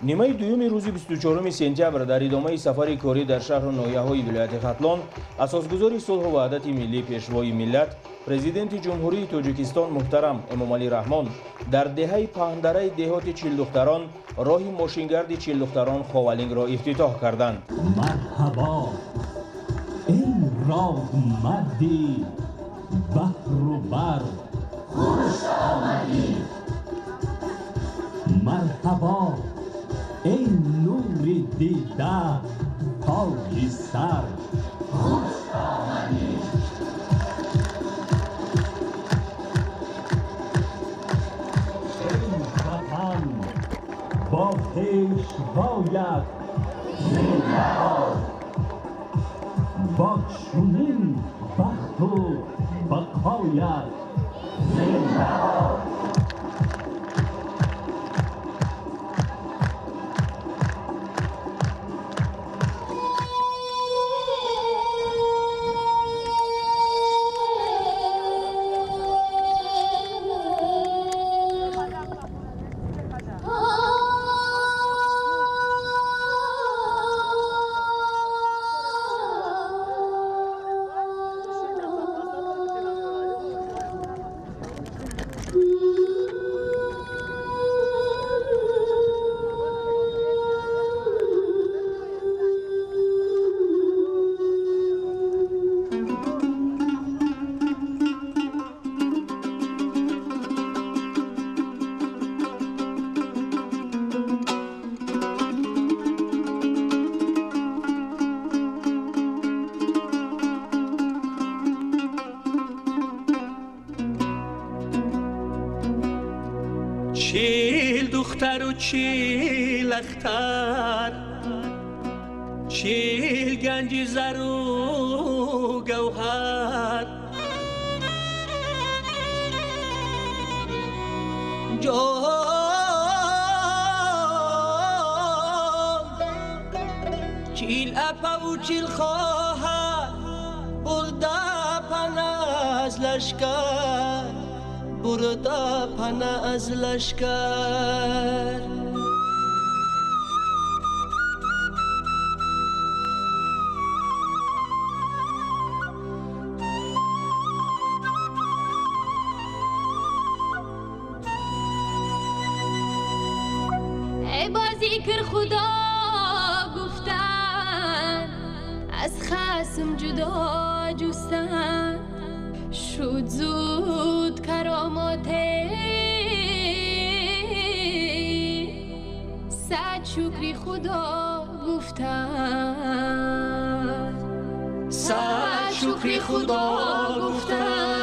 Нимаи дуюми рӯзи 24 сентябр дар идомаи сафари корӣ дар шаҳру ноҳияҳои вилояти Хатлон асосгузори сулҳу ваҳдати миллӣ, пешвои миллат, президенти Ҷумҳурии Тоҷикистон муҳтарам Эмомалӣ Раҳмон дар деҳаи Паҳндараи деҳоти Чилдухтарон роҳи мошингарди Чилдухтарон Ховалингро ифтитоҳ карданд. Марҳабо, эй роҳмарди баҳру бар, хуш омадӣ. Марҳабо, эй нури дида, тоҷи сар, хуш омадӣ. Эй ватан, бо пешвоят зиндабод, бо чунин бахту бақоят зиндабод. Чил духтару чил ахтар, чил ганҷи зару гавҳар, ҷон чил апаву чил хоҳар, бурда пана аз лашкар, бурда пана аз лашкар. Эй бо зикр худо гуфтан, аз хасм ҷудо ҷустан, шуд зуд каромоте, сад шукри худо гуфтан, сад шукри худо гуфтан.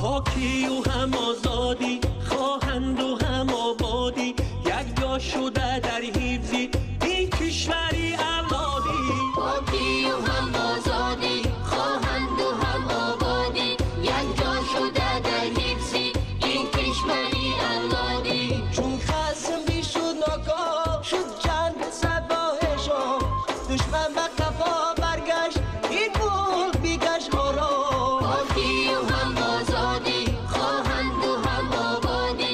Покию ҳам озодӣ хоҳанду ҳам ободӣ, якҷо шуда дар ҳифзи ин кишвари авлодӣ. Покию ҳам озодӣ хоҳанду ҳам ободӣ, якҷо шуда дар ҳифзи ин кишвари авлодӣ. Чун хасм бишуд ноком, шуд чанд сабоҳ шом, душман ба қафо баргашт, ин мулк бигашт ором. Покию ҳам озодӣ хоҳанду ҳам ободӣ,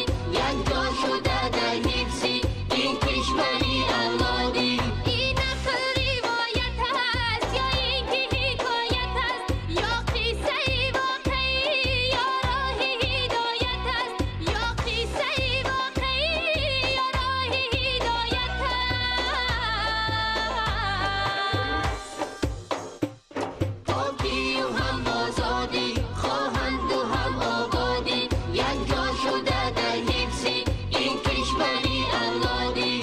якҷо шуда дар ҳифзи ин кишвари авлодӣ. Ин нақл ривоят аст ё ин ки ҳикоят аст, ё қиссаи воқеӣ ё роҳи ҳидоят аст, ё қиссаи воқеӣ ё роҳи ҳидоят аст. Покию ҳам озодӣ хоҳанду ҳам ободӣ, якҷо шуда дар ҳифзи ин кишвари авлодӣ.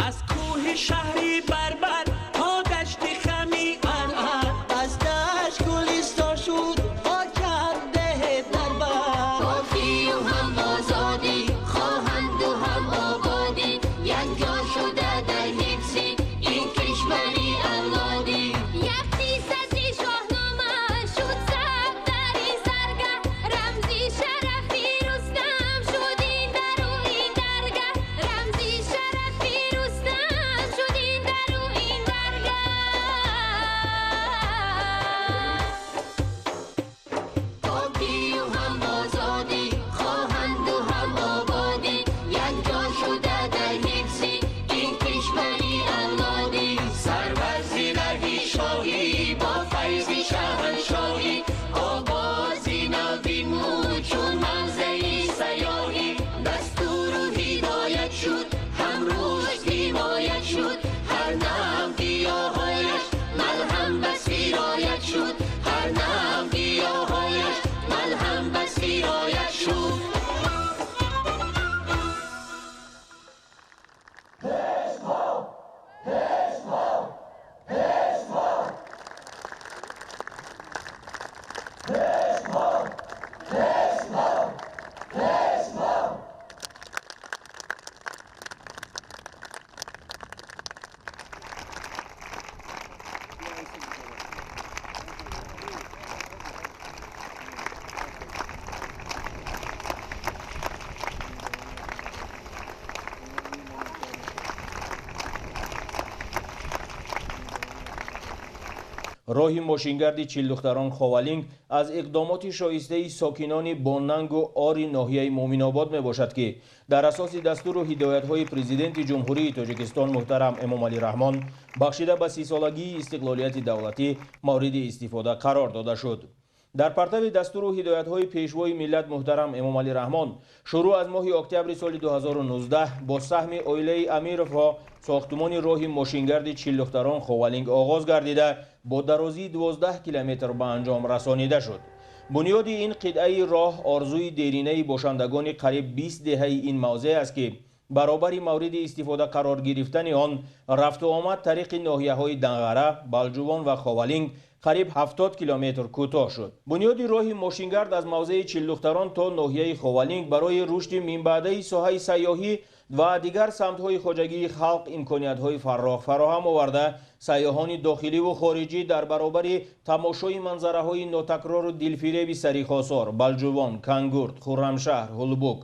Аз кӯҳи шаҳри Барбар то дашти хами Арар, аз дашт гулистон шуд. Роҳи мошингарди Чилдухтарон Ховалинг аз иқдомоти шоистаи сокинони бонангу ори ноҳияи Муъминобод мебошад, ки дар асоси дастуру ҳидоятҳои Президенти Ҷумҳурии Тоҷикистон муҳтарам Эмомалӣ Раҳмон, бахшида ба 30-солагии истиқлолияти давлатӣ, мавриди истифода қарор дода шуд. Дар партави дастуру ҳидоятҳои Пешвои миллат муҳтарам Эмомалӣ Раҳмон, шурӯъ аз моҳи октябри соли 2019 бо саҳми оилаи Амировҳо сохтумони роҳи мошингарди Чилдухтарон Ховалинг оғоз гардида, бо дарозии 12 километр ба анҷом расонида шуд. Бунёди ин қитъаи роҳ орзуи деринаи бошандагони қариб 20 деҳаи ин мавзеъ аст, ки баробари мавриди истифода қарор гирифтани он, рафту омад тариқи ноҳияҳои Данғара, Балҷувон ва Ховалинг қариб 70 километр кӯтоҳ шуд. Бунёди роҳи мошингард аз мавзеи Чилдухтарон то ноҳияи Ховалинг барои рушди минбаъдаи соҳаи сайёҳӣ ва дигар самтҳои хоҷагии халқ имкониятҳои фаррох фароҳам оварда, сайёҳони дохиливу хориҷӣ дар баробари тамошои манзараҳои нотакрору дилфиреби Сарихосор, Балҷувон, Кангурт, Хуррамшаҳр, Ҳулбук,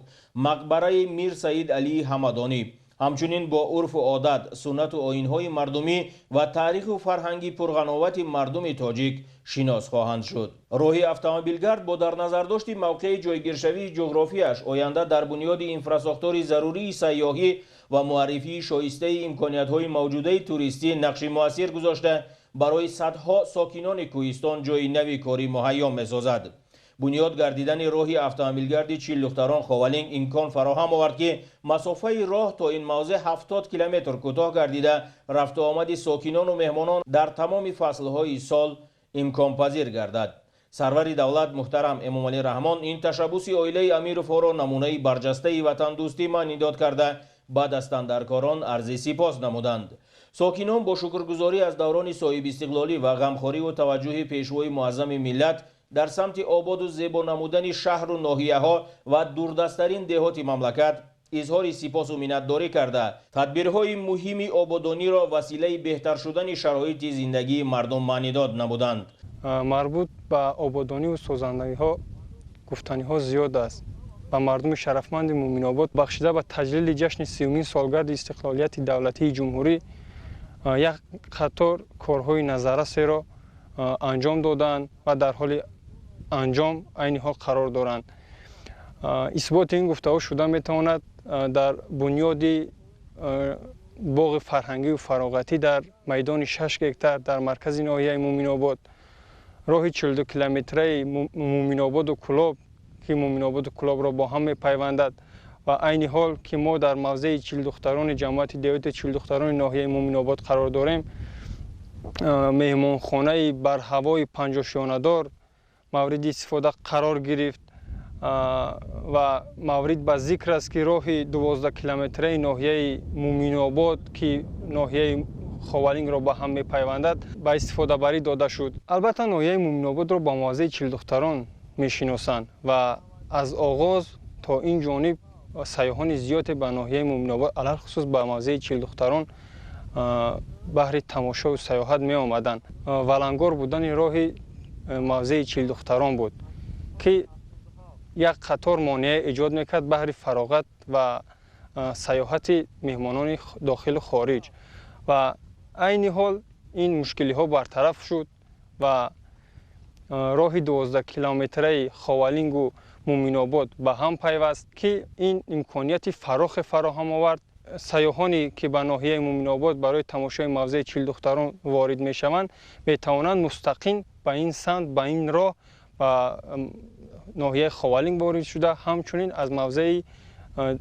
мақбараи Мир Саид Алии Ҳамадонӣ, ҳамчунин бо урфу одат, суннату оинҳои мардумӣ ва таъриху фарҳанги пурғановати мардуми тоҷик шинос хоҳанд шуд. Роҳи автомобилгард бо дар назардошти мавқеи ҷойгиршавии ҷуғрофияш оянда дар бунёди инфрасохтори зарурии сайёҳӣ ва муаррифии шоистаи имкониятҳои мавҷудаи туристӣ нақши муассир гузошта, барои садҳо сокинони кӯҳистон ҷойи нави корӣ муҳайё месозад. Бунёд гардидани роҳи автомобилгарди Чилдухтарон Ховалинг имкон фароҳам овард, ки масофаи роҳ то ин мавзеъ 70 километр кӯтоҳ гардида, рафту омади сокинону меҳмонон дар тамоми фаслҳои сол имконпазир гардад. Сарвари давлат муҳтарам Эмомалӣ Раҳмон ин ташаббуси оилаи Амировҳоро намунаи барҷастаи ватандӯстӣ маънидод карда, ба дастандаркорон арзи сипос намуданд. Сокинон бо шукргузорӣ аз даврони соҳибистиқлолӣ ва ғамхориву таваҷҷӯҳи Пешвои муаззами миллат дар самти ободу зебо намудани шаҳру ноҳияҳо ва дурдасттарин деҳоти мамлакат изҳори сипосу миннатдорӣ карда, тадбирҳои муҳими ободониро василаи беҳтар шудани шароити зиндагии мардум маънидод намуданд. Марбут ба ободониву созандагиҳо гуфтаниҳо зиёд аст. Ба мардуми шарафманди Муъминобод, бахшида ба таҷлили ҷашни 30-умин солгарди истиқлолияти давлатии ҷумҳурӣ, як қатор корҳои назаррасеро анҷом доданд ва дар ҳоли анҷом айни ҳол қарор доранд. Исботи ин гуфтаҳо шуда метавонад дар бунёди боғи фарҳангию фароғатӣ дар майдони 6 гектар дар маркази ноҳияи Муъминобод, роҳи 42 километраи Муъминободу Кӯлоб, ки Муъминободу Кӯлобро бо ҳам мепайвандад, ва айни ҳол ки мо дар мавзеи Чилдухтарони ҷамоати деҳоти Чилдухтарони ноҳияи Муъминобод қарор дорем, меҳмонхонаи барҳавои панҷошёнадор мавриди истифода қарор гирифт. Ва маврид ба зикр аст, ки роҳи 12 километраи ноҳияи Муъминобод, ки ноҳияи Ховалингро ба ҳам мепайвандад, ба истифодабарӣ дода шуд. Албатта, ноҳияи Муъминободро ба мавзеи Чилдухтарон мешиносанд ва аз оғоз то ин ҷониб сайёҳони зиёде ба ноҳияи Муъминобод, алалхусус ба мавзеи Чилдухтарон, баҳри тамошову сайёҳат меомаданд. Валангор будани роҳи мавзеи Чилдухтарон буд, ки як қатор монеа эҷод мекард баҳри фароғат ва сайёҳати меҳмонони дохилу хориҷ. Ва айни ҳол ин мушкилиҳо бартараф шуд ва роҳи 12 километраи Ховалингу Муъминобод ба ҳам пайваст, ки ин имконияти фарохе фароҳам овард. Сайёҳоне ки ба ноҳияи Муъминобод барои тамошои мавзеи Чилдухтарон ворид мешаванд, метавонанд мустақим ба ин самт, ба ин роҳ ба ноҳияи Ховалинг ворид шуда, ҳамчунин аз мавзеи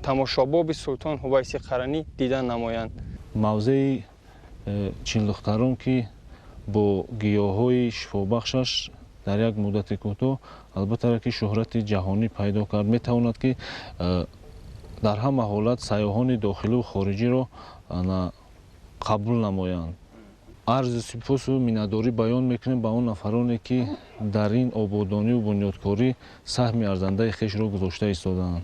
тамошобоби Султон Ҳувайси Қаранӣ дидан намоянд. Мавзеи Чилдухтарон, ки бо гиёҳҳои шифобахшаш дар як муддати кӯтоҳ, албатта, ки шӯҳрати ҷаҳонӣ пайдо кард, метавонад, ки дар ҳама ҳолат сайёҳони дохиливу хориҷиро қабул намоянд. Арзи сипосу миннатдорӣ баён мекунем ба он нафароне, ки дар ин ободониву бунёдкорӣ саҳми арзандаи хешро гузошта истодаанд.